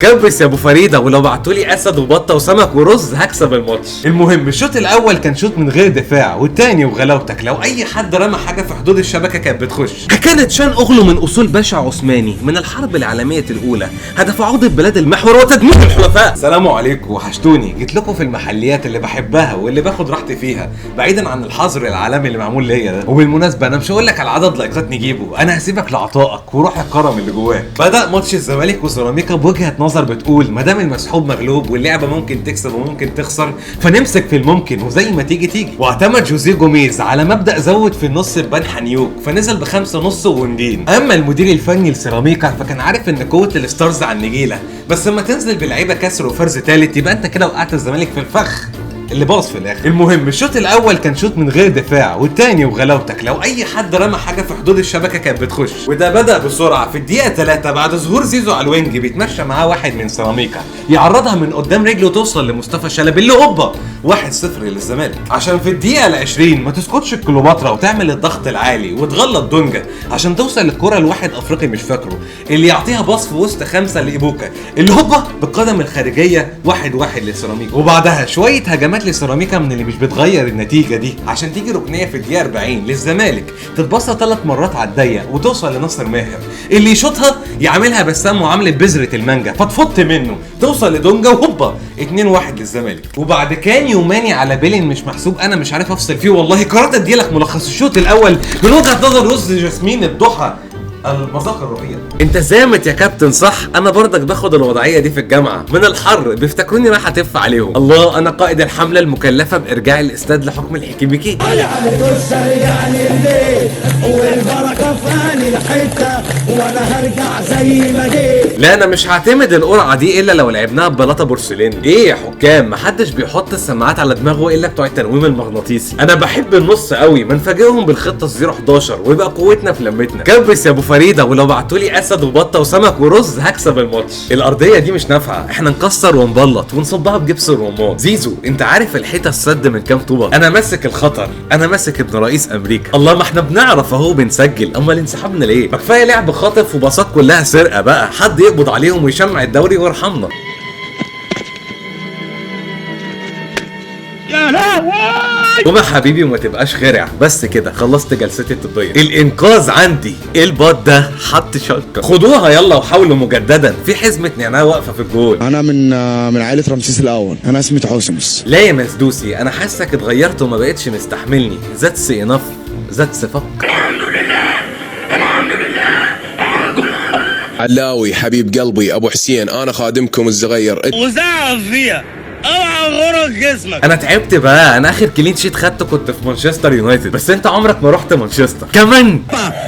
كبس يا ابو فريدة، ولو بعتولي اسد وبطه وسمك ورز هكسب الماتش. المهم الشوط الاول كان شوط من غير دفاع، والتاني وغلاوتك لو اي حد رمى حاجة في حدود الشبكة كانت بتخش. كانت شان اوغلو من اصول باشا عثماني من الحرب العالمية الاولى، هدف عوده بلاد المحور وتدمير الحلفاء. سلام عليكم، وحشتوني. جيت لكم في المحليات اللي بحبها واللي باخد راحتي فيها، بعيدا عن الحظر العالمي اللي معمول ليا ده. وبالمناسبة انا مش هقول لك على عدد لايكات نجيبه، انا هسيبك لعطائك وروح الكرم اللي جواك. بدا ماتش الزمالك وسيراميكا بوجهه نظر بتقول ما دام المسحوب مغلوب واللعبة ممكن تكسب وممكن تخسر، فنمسك في الممكن وزي ما تيجي تيجي. واعتمد جوزيه جوميز على مبدا زود في النص بان حنيوك، فنزل بخمسة نص ووينجين. اما المدير الفني لسيراميكا فكان عارف ان قوة ال stars على النجيله، بس لما تنزل بلعيبه كسر وفرز ثالث يبقى انت كده وقعت الزمالك في الفخ اللي باظ في الاخر. المهم الشوط الاول كان شوط من غير دفاع، والتاني وغلاوتك لو اي حد رمى حاجة في حدود الشبكة كانت بتخش. وده بدا بسرعة في الدقيقة 3 بعد ظهور زيزو على ال wing، بيتمشى معاه واحد من سيراميكا يعرضها من قدام رجله توصل لمصطفى شلبي اللي هوبا 1-0 للزمالك. عشان في الدقيقة ال20 ما تسقطش الكليوباترا وتعمل الضغط العالي وتغلط دونجا عشان توصل للكرة لواحد افريقي مش فاكره، اللي يعطيها باص في وسط 5 لايبوكا اللي هوبا بالقدم الخارجية 1-1 لسيراميكا. وبعدها شوية هجمات لسيراميكا من اللي مش بتغير النتيجة دي، عشان تيجي ركنيه في الدقيقة 40 للزمالك تتبصى 3 مرات على الضيق وتوصل لناصر ماهر اللي يشوطها يعملها بسام معاملة بذرة المانجا فتفط منه توصل لدونجا وهوبا 2-1 للزمالك. وبعد كان يوماني على بيلين مش محسوب، انا مش عارف افصل فيه والله. قررت اديلك ملخص الشوط الاول من وجهه نظر رز جاسمين الضحى المذاق الرهيب. انت زامت يا كابتن صح؟ انا برضك باخد الوضعية دي في الجامعة من الحر، بيفتكروني رايح اتف عليهم. الله، انا قائد الحملة المكلفه بارجاع الاستاد لحكم الحكيميكي. لا انا مش هعتمد القرعة دي الا لو لعبناها ببلاطه بورسلين. ايه يا حكام، محدش بيحط السماعات على دماغه الا بتوع التنويم المغناطيسي. انا بحب النص قوي، ما نفاجئهم بالخطة 0-11 ويبقى قوتنا في لمتنا. كبس يا ابو فريدة، ولو بعتولي اسد وبطه وسمك ورز هكسب الماتش. الارضية دي مش نافعة، احنا نكسر ونبلط ونصبها بجبس الرمان. زيزو انت عارف الحيطة السد من كام طوبة؟ انا ماسك الخطر، انا ماسك ابن رئيس امريكا. الله، ما احنا بنعرف اهو بنسجل، امال انسحبنا ليه؟ ما كفاية لعب خاطف وباصات كلها سرقه بقى، حد يقبض عليهم ويشمع الدوري ويرحمنا. يا لهوي، قوم يا حبيبي وما تبقاش خرع. بس كده خلصت جلستي الطبية. الانقاذ عندي، ايه البط ده؟ حط شنكه، خدوها يلا وحاولوا مجددا. في حزمه نعناع واقفة في الجول. انا من عائلة رمسيس الاول، انا اسمي تحوسمس. لا يا مسدوسي، انا حاسك اتغيرت وما بقتش مستحملني. that's enough that's fuck. الحمد لله الحمد لله. علاوي حبيب قلبي ابو حسين، انا خادمكم الصغير. وزعف فيها اوعى غرق جسمك. انا تعبت بقى، انا اخر clean sheet خدته كنت في مانشستر يونايتد، بس انت عمرك ما رحت مانشستر كمان.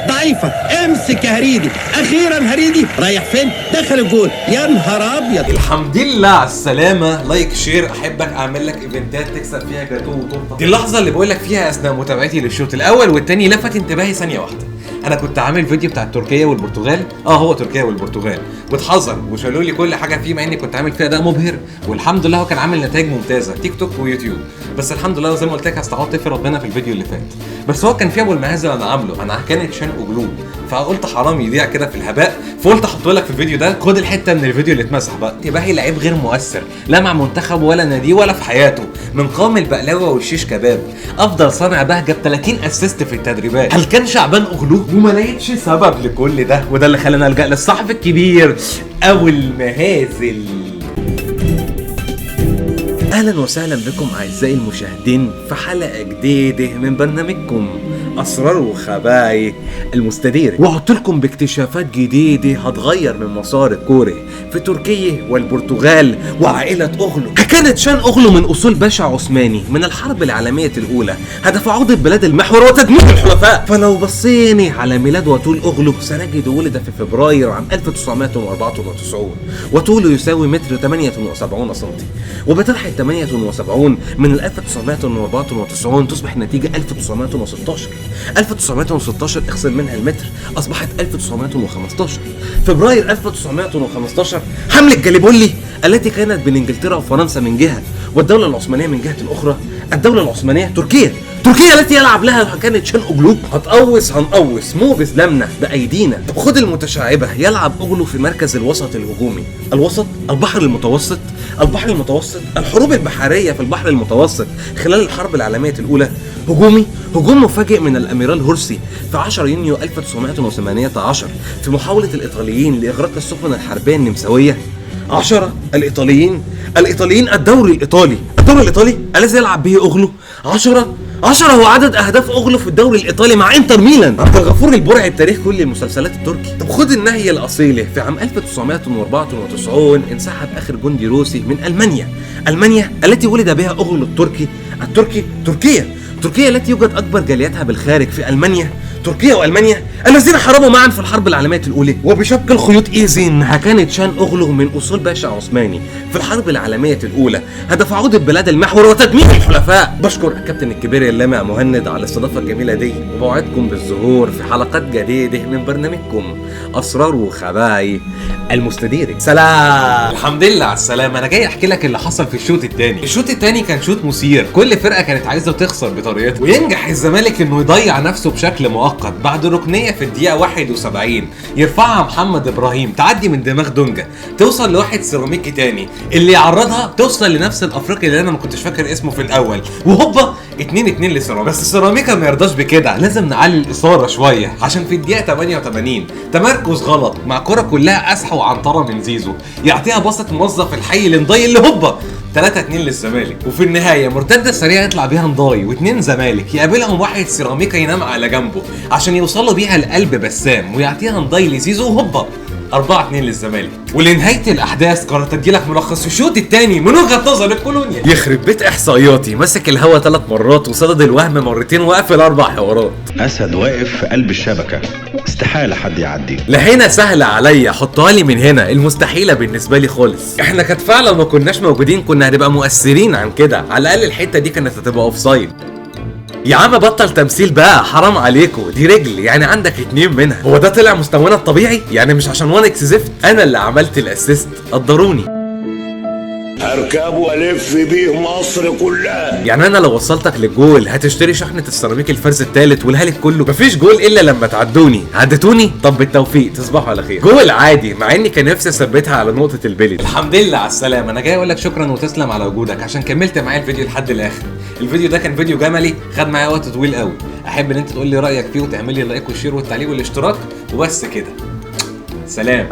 ضعيفة، امسك يا هريدي. اخيرا هريدي رايح فين؟ دخل الجول. يا نهار ابيض. الحمد لله على السلامة. like share، احبك، اعمل لك ايفنتات تكسب فيها جاتوه وتورته. دي اللحظة اللي بقول لك فيها اثناء متابعتي للشوط الاول والثاني لفت انتباهي ثانية واحدة. انا كنت عامل فيديو بتاع تركيا والبرتغال، هو تركيا والبرتغال، واتحذر وشالوا لي كل حاجة فيه مع اني كنت عامل فيها اداء مبهر، والحمد لله هو كان عامل نتائج ممتازة تيك توك ويوتيوب. بس الحمد لله زي ما قلت لك استعوضت في ربنا في الفيديو اللي فات. بس هو كان فيه ابو المهازل انا عامله، انا كانت شان اجلوب، فقلت حرام يضيع كده في الهباء، فقلت احطه لك في الفيديو ده. خد الحتة من الفيديو اللي اتمسح بقى. انتباهي لعيب غير مؤثر، لا مع منتخب ولا نادي ولا في حياته، من قوم البقلاوه والشيش كباب، افضل صانع بهجة ب 30 assist في التدريبات. هل كان شعبان اغلو؟ وما لقيتش سبب لكل ده، وده اللي خلاني الجا للصحفي الكبير او المهازل. اهلا وسهلا بكم اعزائي المشاهدين في حلقة جديدة من برنامجكم اسرار وخبايا المستدير، وعدت لكم باكتشافات جديدة هتغير من مسار الكورة في تركيا والبرتغال وعائلة اوغلو. كانت شان اوغلو من اصول باشا عثماني من الحرب العالمية الاولى، هدف عوده بلاد المحور وتدمير الحلفاء. فلو بصينا على ميلاد وطول اوغلو سنجد ولد في فبراير عام 1994، وطوله يساوي متر 78 سنتي، وبطرح 78 من 1994 تصبح النتيجة 1916. 1916 اخصم منها المتر اصبحت 1915. فبراير 1915 حملة جاليبولي التي كانت بين انجلترا وفرنسا من جهة والدولة العثمانية من جهة اخرى. الدولة العثمانية تركيا تركيا التي يلعب لها هاكان تشان اوجلو. هتقوص هنقوص، مو بزلمنا بايدينا. طب خد المتشعبه، يلعب اوغلو في مركز الوسط الهجومي، الوسط، البحر المتوسط، البحر المتوسط، الحروب البحرية في البحر المتوسط خلال الحرب العالمية الاولى، هجومي، هجوم مفاجئ من الاميرال هورسي في 10 يونيو 1918 في محاولة الايطاليين لاغراق السفن الحربية النمساويه. 10 الايطاليين، الايطاليين، الدوري الايطالي، الدوري الايطالي الذي يلعب به اوغلو. 10 10 هو عدد اهداف اوغلو في الدوري الايطالي مع انتر ميلان. عبد الغفور البرعي بتاريخ كل المسلسلات التركي. طب خد النهي الاصيلة، في عام 1994 انسحب اخر جندي روسي من المانيا، المانيا التي ولد بها اوغلو التركي، التركي، تركيا، تركيا التي يوجد اكبر جالياتها بالخارج في المانيا، تركيا والمانيا الذين حاربوا معا في الحرب العالمية الاولى. وبشق الخيوط ايزين هاكان تشان اوغلو من اصول باشا عثماني في الحرب العالمية الاولى، هدف عوده بلاد المحور وتدمير الحلفاء. بشكر الكابتن الكبير اللامع مهند على الاستضافة الجميلة دي، وبوعدكم بالظهور في حلقات جديدة من برنامجكم اسرار وخبايا المستدير. سلام، الحمد لله على السلامة. انا جاي احكي لك اللي حصل في الشوط الثاني. الشوط الثاني كان شوط مثير، كل فرقه كانت عايزه تخسر بطريقتها، وينجح الزمالك انه يضيع نفسه بشكل مؤقت بعد ركنيه في الدقيقة 71 يرفعها محمد ابراهيم، تعدي من دماغ دونجا، توصل لواحد سيراميكي تاني اللي يعرضها، توصل لنفس الافريقي اللي انا ما كنتش فاكر اسمه في الاول، وهوبا 2-2 لسيراميكا. بس سيراميكا ما يرضاش بكده، لازم نعلي الاثارة شوية، عشان في الدقيقة 88 تمركز غلط مع كره كلها اسحى وعنطره من زيزو، يعطيها باصة موظف الحي لنضاي اللي هوبا 3-2 للزمالك. وفي النهاية مرتدة سريعة يطلع بيها نضاي واثنين زمالك، يقابلهم واحد سيراميكا ينام على جنبه عشان يوصلوا بيها لقلب بسام، ويعطيها نضاي لزيزو وهوبا 4-2 للزمالك. ولنهايه الاحداث قررت اديلك ملخص الشوط الثاني من وجهه نظر الكولونيا. يخرب بيت احصائياتي، مسك الهوا 3 مرات وصدد الوهم مرتين وقفل 4 حوارات. اسد واقف في قلب الشبكة، استحالة حد يعدي. لا هنا سهلة عليا، حطها لي من هنا، المستحيلة بالنسبة لي خالص. احنا كدفاع لو ما كناش موجودين كنا هنبقى مؤثرين عن كده، على الاقل الحتة دي كانت هتبقى offside. يا عم بطل تمثيل بقى، حرام عليكم، دي رجل يعني عندك 2 منها. هو ده طلع مستوانا الطبيعي؟ يعني مش عشان 1 اكس زفت انا اللي عملت ال assist، قدروني. هركبه والف بيه مصر كلها. يعني انا لو وصلتك للجول هتشتري شحنه السيراميك الفرز الثالث والهالك كله؟ مفيش جول الا لما تعدوني. عدتوني؟ طب بالتوفيق، تصبحوا على خير. جول عادي، مع اني كان نفسي اثبتها على نقطة البلي. الحمد لله على السلامة. انا جاي اقول لك شكرا وتسلم على وجودك عشان كملت معايا الفيديو لحد الاخر. الفيديو ده كان فيديو جملي، خد معايا وقت طويل قوي. احب ان انت تقول لي رايك فيه وتعمل لي ال like وال share والتعليق والاشتراك، وبس كده. سلام.